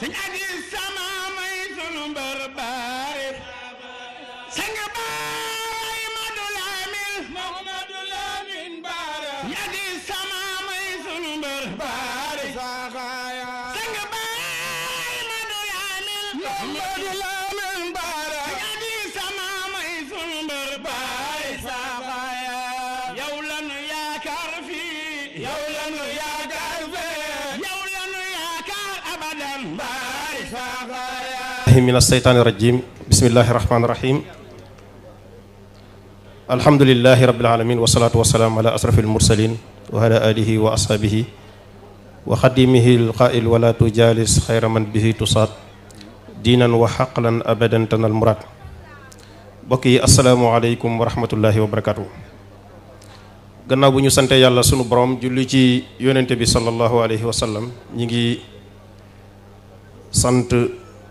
sëñ Aziz sama may sunu mbër baay sang baay Madu Lamin Baara sëñ Aziz sama may sunu mbër baay sang baay Madu Lamin Baara sëñ Aziz sama may sunu mbër baay yow lanu yaakaar fii yow lanu yaakaar fee yow lanu yaakaar abadan baay min asheytaani irajim bismillahi irrahmani irrahim alhamdulilahi rabbil alamin wasalaatu wasalaam ala asrafi almursalin wa ala alihi wa ashaabihi wa xadimihi alqail wala tujalis xayra man bihi tusaat diinan wa xaqlan abadan tanal murad mbokk yi asalaamualeykum wa rahmatullahi wa barakatuh gannaaw bu ñu sante yàlla sunu borom julli ci yonente bi sallallahu alayhi wa sallam ñi ngi sant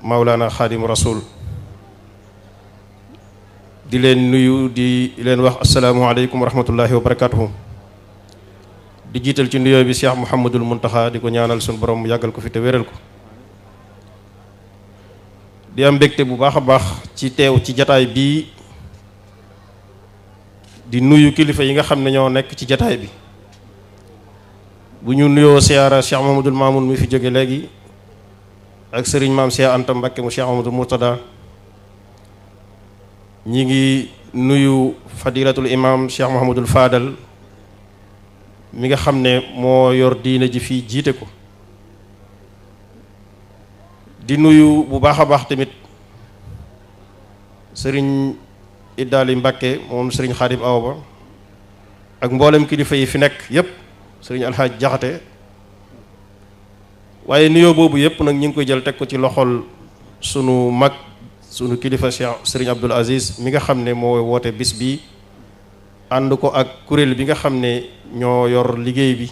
Mawlana Xaadim Rasul di leen nuyu di leen wax asalaamualeykum wa rahmatullahi wa barakatuhu di jiital ci nuyoo bi Cheikh Mouhamadul Muntaxa di ko ñaanal sunu borom yàggal ko fi te wéral ko di am mbégte bu baax a baax ci teew ci jataay bii di nuyu kilifa yi nga xam ne ñoo nekk ci jataay bi bu ñu nuyoo siyaara Cheikh Mouhamadul Mamoun mi fi jóge léegi ak sëriñ maam Cheikh Anta Mbakke mu Cheikh Amadou Murtada ñi ngi nuyu fadilatul imam Cheikh Mouhamadul Fadal mi nga xam ne moo yor diina ji fii jiite ko di nuyu bu baax a baax tamit sëriñ Iddaali Mbakke moom sëriñ Xaadim Awa Ba ak mboolem kilifa yi fi nekk yépp sëriñ Alxaaj Jaxate waaye nuyoo boobu yëpp nag ñu ngi koy jël teg ko ci loxol sunu mag sunu kilifa Cheikh Serigne Abdoul Aziz mi nga xam ne moo woote bis bi ànd ko ak kuréel bi nga xam ne ñoo yor liggéey bi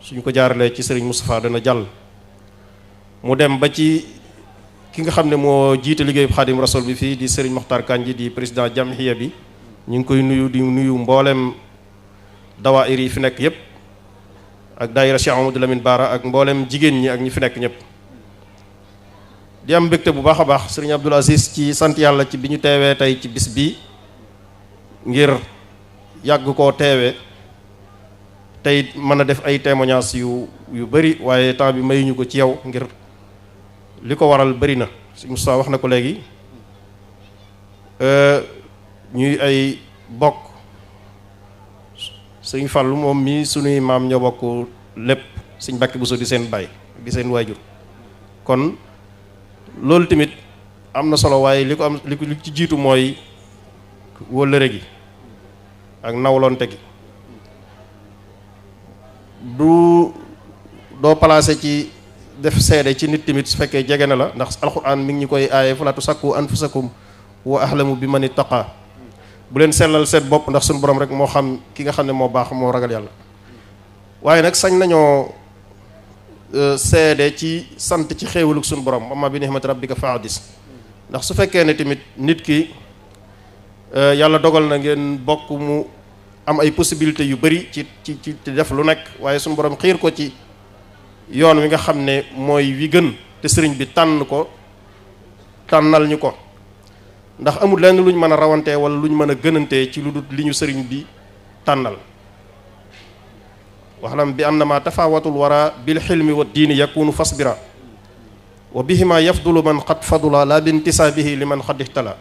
suñ ko jaaralee ci Serigne Moustapha dana jàll mu dem ba ci ki nga xam ne moo jiite liggéeyu Xaadim Rasul bi fii di Serigne Mokhtar Kanji di président jamhiya bi ñu ngi koy nuyu di nuyu mboolem dawaayir yi fi nekk yëpp ak daayira Cheikh Amadou Lamine Baara ak mboolem jigéen ñi ak ñi fi nekk ñëpp di am mbégte bu baax a baax sëriñ Abdoul Aziz ci sant yàlla ci bi ñu teewee tey ci bis bi ngir yàgg koo teewee tey mën a def ay témoignages yu bëri waaye temps bi mayuñu ko ci yow ngir li ko waral bëri na sëriñ Moussa wax na ko léegi ñuy ay bokk sëñ Fallu moom mii sunuy maam ñoo bokk lépp sëñ Mbàkke Buso di seen baay di seen waajur kon loolu tamit am na solo waaye li ko am li ci jiitu mooy wóllëre gi ak nawlonte gi doo placé ci def seede ci nit tamit su fekkee jege na la ndax alxuraan mi ngi ñu koy aaye falaa tusakku anfusakum wa ahlamu bi man ittaqa bu leen sellal seen bopp ndax suñu borom rek moo xam ki nga xam ne moo baax moo ragal yàlla waaye nag sañ nañoo seede ci sant ci xéewalug suñu borom amma bi ni'mati rabbika fa hadis ndax su fekkee ne tamit nit ki yàlla dogal na ngeen bokk mu am ay possibilités yu bari ci def lu nekk waaye suñu borom xiir ko ci yoon wi nga xam ne mooy wi gën te sëriñ bi tànnal ñu ko ndax amul lenn luñ mën a rawantee wala luñ mën a gënantee ci lu dul li ñu sëriñ bi tànnal waxlam bi annama tafawatul wara bil xilmi wa diini yakunu fasbira wa bihima yafdulu man xad fadula la bintisaabihi li man xad ixtala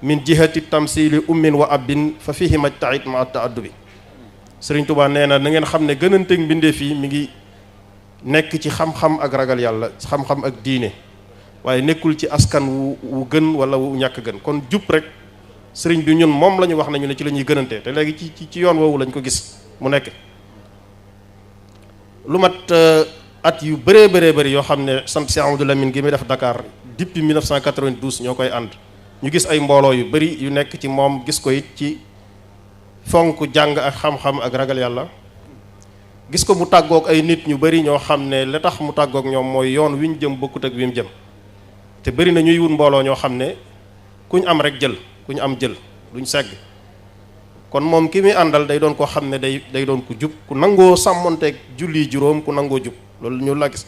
min jihati tamsili ummin wa abbin fa fihi majtaid ma taaddubi sëriñ Tuubaa nee na ngeen xam ne gënanteeg mbindeef yi mi ngi nekk ci xam-xam ak ragal yàlla xam-xam ak diine waaye nekkul ci askan wu gën wala wu ñàkk gën kon jub rek sëriñ bi ñun moom la ñu wax nañu ne ci la ñuy gënantee te léegi ci yoon woowu lañ ko gis mu nekk lu mat at yu bëree bëri yoo xam ne sant Cheikh Amadou Lamine gi muy def Dakar depuis 1992 ñoo koy ànd ñu gis ay mbooloo yu bëri yu nekk ci moom gis ko it ci fonk jàng ak xam-xam ak ragal yàlla gis ko mu tàggoog ay nit ñu bëri ñoo xam ne la tax mu tàggoog ñoom mooy yoon wi ñu jëm bokkut ak wi mu jëm te bëri na ñuy wut mbooloo ñoo xam ne kuñ am rek jël kuñ am jël duñ segg kon moom ki muy àndal day doon koo xam ne day doon ku jub ku nangoo sàmmonteeg julli juróom ku nangoo jub loolu ñu la gis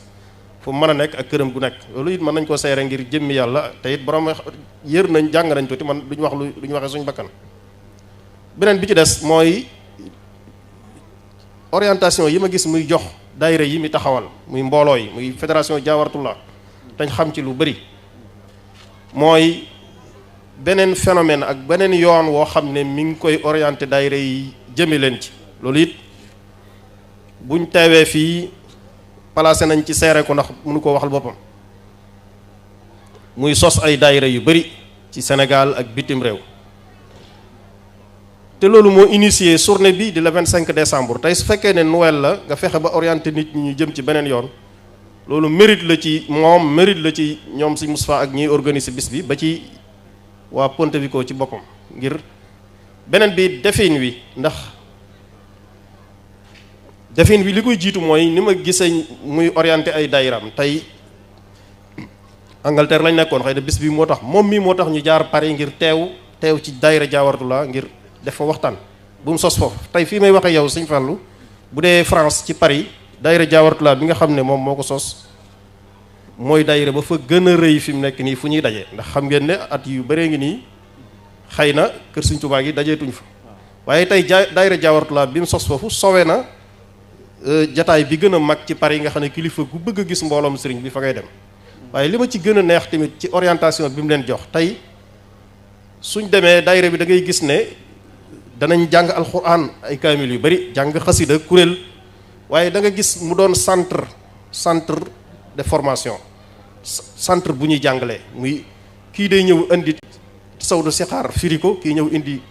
fu mën a nekk ak këram gu nekk loolu it mën nañ ko seere ngir jëmmi yàlla te it borom yër nañ jàng nañ tuuti man duñu wax lu duñu waxee suñu bakkan beneen bi ci des mooy orientation yi ma gis muy jox daayira yi mi taxawal muy mbooloo yi muy fédération Jaawaratullah dañ xam ci lu bari mooy beneen phénomène ak beneen yoon woo xam ne mi ngi koy orienté daayira yi jëme leen ci loolu it buñ teewee fii placé nañ ci seere ko ndax mënu koo waxal boppam muy sos ay daayira yu bari ci Sénégal ak bitim réew te loolu moo initié journée bi di le 25 décembre tey su fekkee ne Noël la nga fexe ba orienté nit ñi ñu jëm ci beneen yoon loolu mérite la ci moom mérite la ci ñoom si Moustapha ak ñiy organiser bis bi ba ci waa Pontevico ci boppam ngir beneen bi defin wi ndax defin wi li koy jiitu mooy ni ma gisee muy orienté ay daayiraam tey Angleterre lañ nekkoon xëy na bis bi moo tax moom mii moo tax ñu jaar Paris ngir teew ci daayira Jaawaratullah ngir def fa waxtaan bu mu sos foofu tey fii may waxee yow Sëñ Fallu bu dee France ci Paris daayira Jaawaratullah bi nga xam ne moom moo ko sos mooy daayira ba fa gën a rëy fi mu nekk nii fu ñuy daje ndax xam ngeen ne at yu bëree ngi nii xëy na kër Sëñ Tuubaa gi dajeetuñ fa waaye tey daayira Jaawaratullah bi mu sos foofu sowe na jataay bi gën a mag ci Paris nga xam ne kilifa gu bëgg a gis mbooloom sëriñ bi fa ngay dem waaye li ma ci gën a neex tamit ci orientation bi mu leen jox tey suñ demee daayira bi da ngay gis ne danañ jàng alxuraan ay kaamil yu bari jàng xasida kuréel waaye da nga gis mu doon centre de formation centre bu ñuy jàngalee muy kii day ñëw indi sawdu sixaar firi ko kii ñëw indi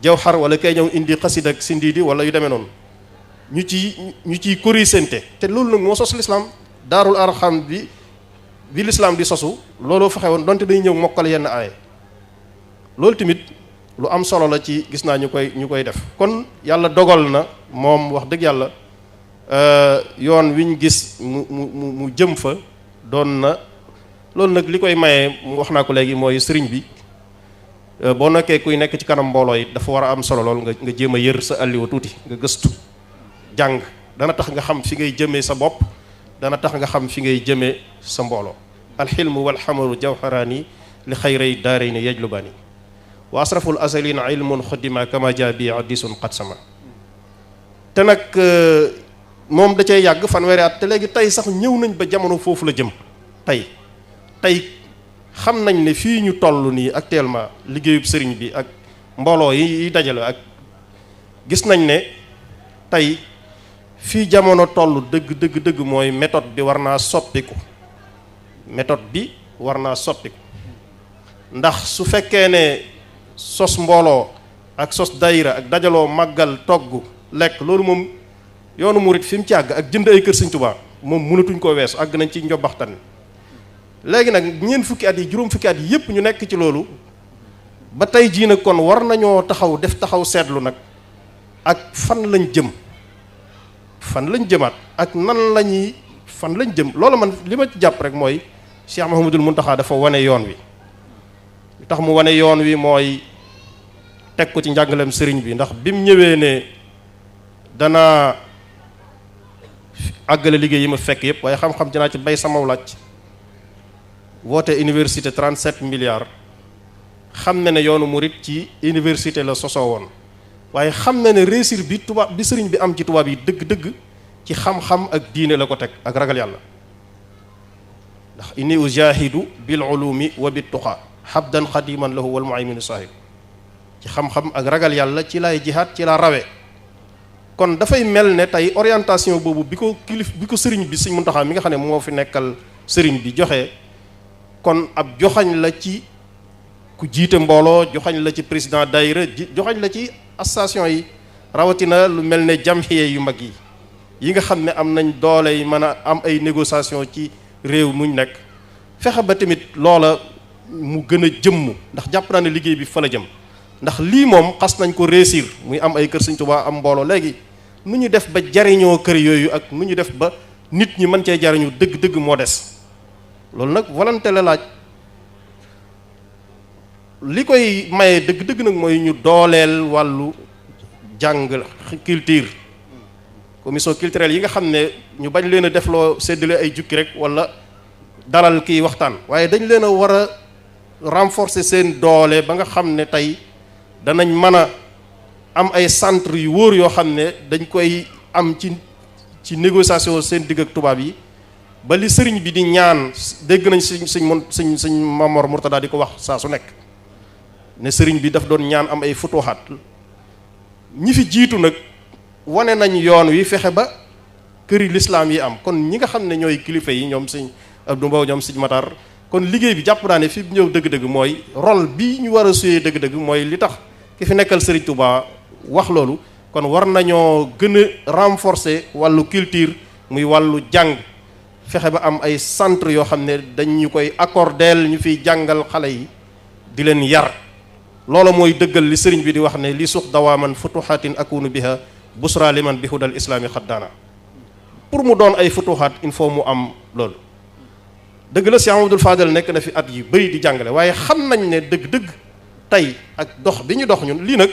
jawhar wala kay ñëw indi xasida ak sindiidi wala yu demee noonu ñu ciy corrigenté te loolu nag moo sos lislaam daarul arxam bi lislaam di sosu looloo fexe woon donte day ñëw mokkal yenn aaye loolu tamit lu am solo la ci gis naa ñu koy def kon yàlla dogal na moom wax dëgg yàlla yoon wi ñu gis mu jëm fa doon na loolu nag li koy maye wax naa ko léegi mooy sëriñ bi boo nekkee kuy nekk ci kanam mbooloo yi dafa war a am solo lool nga jéem a yër sa àlliwa tuuti nga gëstu jàng dana tax nga xam fi ngay jëmee sa bopp dana tax nga xam fi ngay jëmee sa mbooloo alxilmu walxamaru jawharaani li xayray daarayni yajlubaani wa asraful asalina ilmun xoddima kama jaa bi hadisun qad sama te nag moom da cee yàgg fanweeri at te léegi tey sax ñëw nañ ba jamono foofu la jëm tey xam nañ ne fii ñu toll nii actuellement liggéeyub sëriñ bi ak mbooloo yi dajale ak gis nañ ne tey fii jamono toll dëgg mooy méthode bi war naa soppiku ndax su fekkee ne sos mbooloo ak sos dayra ak dajaloo màggal togg lekk loolu moom yoonu murit fi mu ci àgg ak jënd ay kër Sëñ Tuubaa moom mënatuñ koo weesu àgg nañ ci njobbaxtan léegi nag ñeent fukki at yi juróom fukki at yi yépp ñu nekk ci loolu ba tey jii nag kon war nañoo taxaw seetlu nag ak fan lañ jëmaat ak fan lañ jëm loolu man li ma ci jàpp rek mooy Cheikh Mouhamadoul Mountakha dafa wane yoon wi li tax mu wane yoon wi mooy teg ko ci njàngaleem sëriñ bi ndax bi mu ñëwee ne dana àggale liggéey yi ma fekk yépp waaye xam-xam dinaa ci bay sama laaj woote université 37 milliards xam na ne yoonu murit ci université la sosoo woon waaye xam na ne réussir bi sëriñ bi am ci tubaab yi dëgg-dëgg ci xam-xam ak diine la ko teg ak ragal yàlla ndax inni ujahidu bil ulumi wa bit tuqa habdan xadiman lahu wal muayminu sahib ci xam-xam ak ragal yàlla ci lay jihaad ci la rawe kon dafay mel ne tey orientation boobu bi ko sëriñ bi Sëriñ Muntaxa mi nga xam ne moo fi nekkal sëriñ bi joxe kon ab joxañ la ci ku jiite mbooloo joxañ la ci président daayira joxañ la ci association yi rawatina lu mel ne jamhiye yu mag yi nga xam ne am nañ doole yi mën a am ay négociation ci réew muñ nekk fexe ba tamit loola mu gën a jëmm ndax jàpp naa ne liggéey bi fa la jëm ndax lii moom xas nañ ko réussir muy am ay kër Sëñ Tuubaa am mbooloo léegi nu ñu def ba jariñoo kër yooyu ak nu ñu def ba nit ñi mën cee jariñu dëgg-dëgg moo des loolu nag volonté la laaj li koy maye dëgg-dëgg nag mooy ñu dooleel wàllu jàng culture commission culturelle yi nga xam ne ñu bañ leen a defloo séddale ay jukki rek wala dalal kii waxtaan waaye dañ leen a war a renforcer seen doole ba nga xam ne tey danañ mën a am ay centre yu wóor yoo xam ne dañ koy am ci négociation seen digg ak tubaab yi ba li sëriñ bi di ñaan dégg nañ suñ Mamor Murtada di ko wax saa su nekk ne sëriñ bi daf doon ñaan am ay futuhaat ñi fi jiitu nag wane nañ yoon wi fexe ba këri lislaam yi am kon ñi nga xam ne ñooy kilifa yi ñoom sëñ Abdou Mbow ñoom sëñ Matar kon liggéey bi jàpp naa ne fi ñëw dëgg-dëgg mooy rôle bi ñu war a suyee dëgg-dëgg mooy li tax ki fi nekkal sëriñ Touba wax loolu kon war nañoo gën a renforcer wàllu culture muy wàllu jàng fexe ba am ay centre yoo xam ne dañu koy accordeel ñu fiy jàngal xale yi di leen yar loola mooy dëggal li sëriñ bi di wax ne li suux dawaaman futuhatin akunu biha busra liman bi hudal islaami xaddaana pour mu doon ay futuhat il faut mu am loolu dëgg la Cheikh Amadou Fadel nekk na fi at yu bëri di jàngale waaye xam nañ ne dëgg-dëgg tey ak dox bi ñu dox ñun lii nag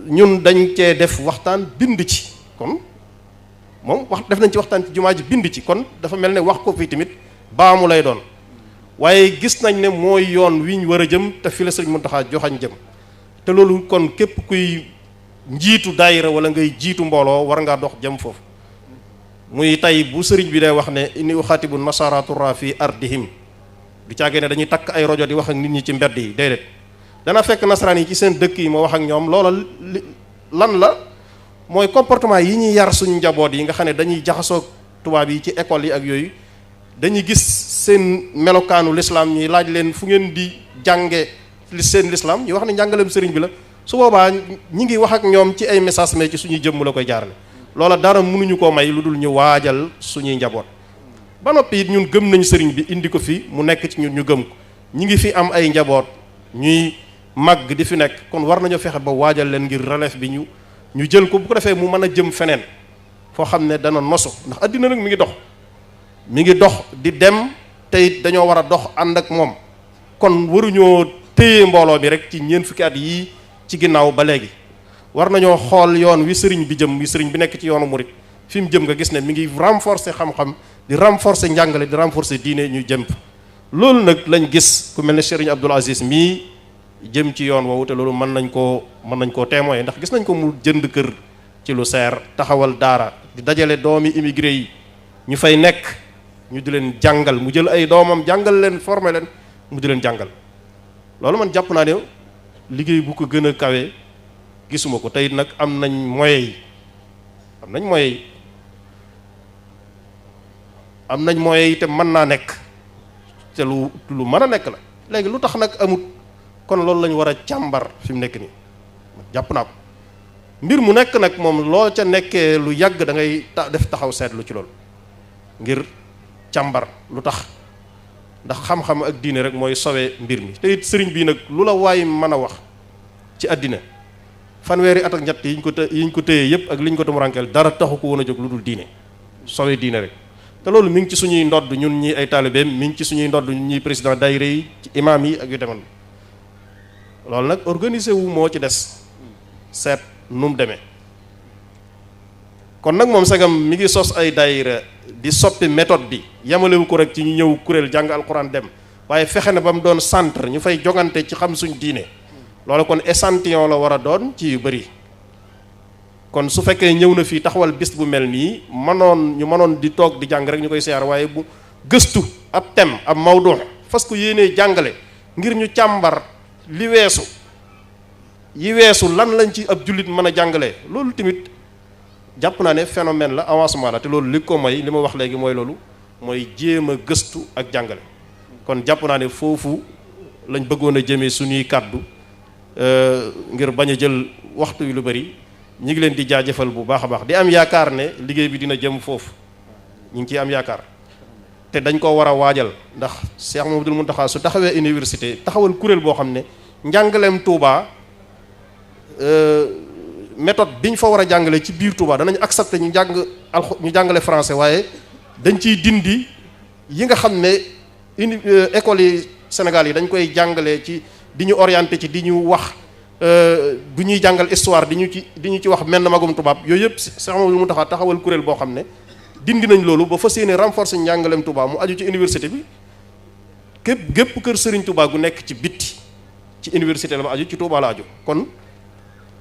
ñun dañ cee def waxtaan bind ci kon moom wax def nañ ci waxtaan ci jumaa ji bind ci kon dafa mel ne wax ko fi tamit baamu lay doon waaye gis nañ ne mooy yoon wi ñu war a jëm te fi la Sëriñ Muntaxa joxañ jëm te loolu kon képp kuy njiitu daayira wala ngay jiitu mbooloo war ngaa dox jëm foofu muy tey bu sëriñ bi day wax ne inni uxaatibu nasara turra fi ardihim du caagee ne dañuy takk ay rajo di wax ak nit ñi ci mbedd yi déedéet dana fekk nasaraan yi ci seen dëkk yi ma wax ak ñoom loola lan la mooy comportement yi ñuy yar suñu njaboot yi nga xam ne dañuy jaxasoo tubaab yi ci école yi ak yooyu dañuy gis seen melokaanu lislaam ñi laaj leen fu ngeen di jànge seen lislaam ñu wax ne njàngaleem sëriñ bi la su boobaa ñi ngi wax ak ñoom ci ay message mais ci suñuy jëmm la koy jaarale loola dara mënuñu koo may lu dul ñu waajal suñuy njaboot ba noppi it ñun gëm nañu sëriñ bi indi ko fi mu nekk ci ñun ñu gëm ko ñi ngi fi am ay njaboot ñuy màgg di fi nekk kon war nañoo fexe ba waajal leen ngir relève bi ñu jël ko bu ko defee mu mën a jëm feneen foo xam ne dana nosu ndax addina nag mi ngi dox di dem te it dañoo war a dox ànd ak moom kon waruñoo téye mbooloo bi rek ci ñeent fukki at yii ci ginnaaw ba léegi war nañoo xool yoon wi sëriñ bi jëm wi sëriñ bi nekk ci yoonu murit fi mu jëm nga gis ne mi ngi renforcer xam-xam di renforcer njàngale di renforcer diine ñu jëm loolu nag lañ gis ku mel ne Serigne Abdoul Aziz mii jëm ci yoon woowu te loolu mën nañ koo témoin ndax gis nañ ko mu jënd kër ci lu seer taxawal daara di dajale doomi immigré yi ñu fay nekk ñu di leen jàngal mu jël ay doomam jàngal leen former leen mu di leen jàngal loolu man jàpp naa ne liggéey bu ko gën a kawe gisuma ko tey nag am nañ moyens yi te mën naa nekk te lu mën a nekk la léegi lu tax nag amut kon loolu lañu war a càmbar fi mu nekk nii jàpp naa ko mbir mu nekk nag moom loo ca nekkee lu yàgg da ngay def taxaw seetlu ci loolu ngir càmbar lu tax ndax xam-xam ak diine rek mooy sowe mbir mi te it sëriñ bii nag lu la waay mën a wax ci àddina fanweeri at ak ñett yiñ ko téye yépp ak liñ ko tumurankeel dara taxu ko woon a jóg lu dul diine sowe diine rek te loolu mi ngi ci suñuy ndodd ñun ñi ay taalibeem mi ngi ci suñuy ndodd ñun ñi président daayira yi ci imaam yi ak yu demal loolu nag organisé wu moo ci des seet nu mu demee kon nag moom sagam mi ngi sos ay daayira di soppi méthode bi yamalewu ko rek ci ñu ñëw kuréel jàng alxuraan dem waaye fexe na ba mu doon centre ñu fay jogante ci xam suñ diine loolu kon échantillon la war a doon ci yu bëri kon su fekkee ñëw na fii taxawal bis bu mel nii ñu mënoon di toog di jàng rek ñu koy siyaar waaye bu gëstu ab thème ab mawdu fas ko yéenee jàngale ngir ñu càmbar li yi weesu lan lañ ci ab jullit mën a jàngalee loolu tamit jàpp naa ne phénomène la avancement la te loolu li ko may li ma wax léegi mooy loolu mooy jéem a gëstu ak jàngale kon jàpp naa ne foofu lañ bëggoon a jëmee suñuy kàddu ngir bañ a jël waxtu wi lu bari ñi ngi leen di jaajëfal bu baax a baax di am yaakaar ne liggéey bi dina jëm foofu ñu ngi ciy am yaakaar te dañ ko war a waajal ndax Cheikh Mouhamadoul Mountakha su taxawee université taxawal kuréel boo xam ne njàngaleem Touba méthode bi ñu fa war a jàngale ci biir Touba danañ accepté ñu jàngale français waaye dañ ciy dindi yi nga xam ne école yi Sénégal yi dañ koy jàngale ci di ñu orienté ci di ñu wax bu ñuy jàngal histoire di ñu ci wax menn magum tubaab yooyu yëpp Cheikh Mamadou Mountakha taxawal kuréel boo xam ne dindi nañ loolu ba fas yéene renforcer njàngaleem Touba mu aju ci université bi gépp kër Serigne Touba gu nekk ci bitti ci université la ba aju ci Touba la aju kon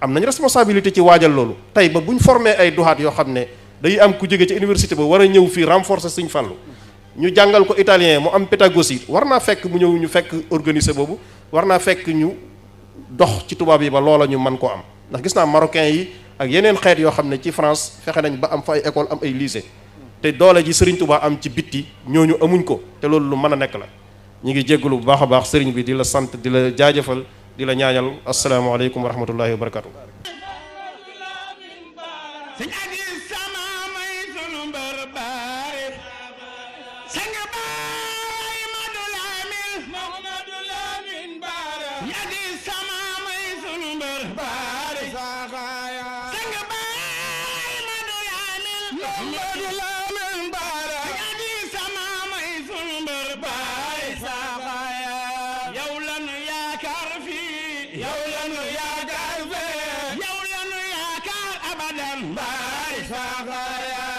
am nañ responsabilité ci waajal loolu tey ba buñ formé ay duxaat yoo xam ne day am ku jóge ci université ba war a ñëw fii renforcer Serigne Fallou ñu jàngal ko italien mu am pédagogie war naa fekk mu ñëw ñu fekk organiser boobu war naa fekk ñu dox ci tubaab yi ba loola ñu mën koo am ndax gis naa marocain yi ak yeneen xeet yoo xam ne ci France fexe nañ ba am fa ay école am ay lycée te doole ji Serigne Touba am ci bitti ñooñu amuñ ko te loolu lu mën a nekk la ñu ngi jéggalu bu baax a baax Serigne bi di la sant di la jaajëfal di la ñaanal asalaamaaleykum wa rahmatullahi wa barakatu. Bye.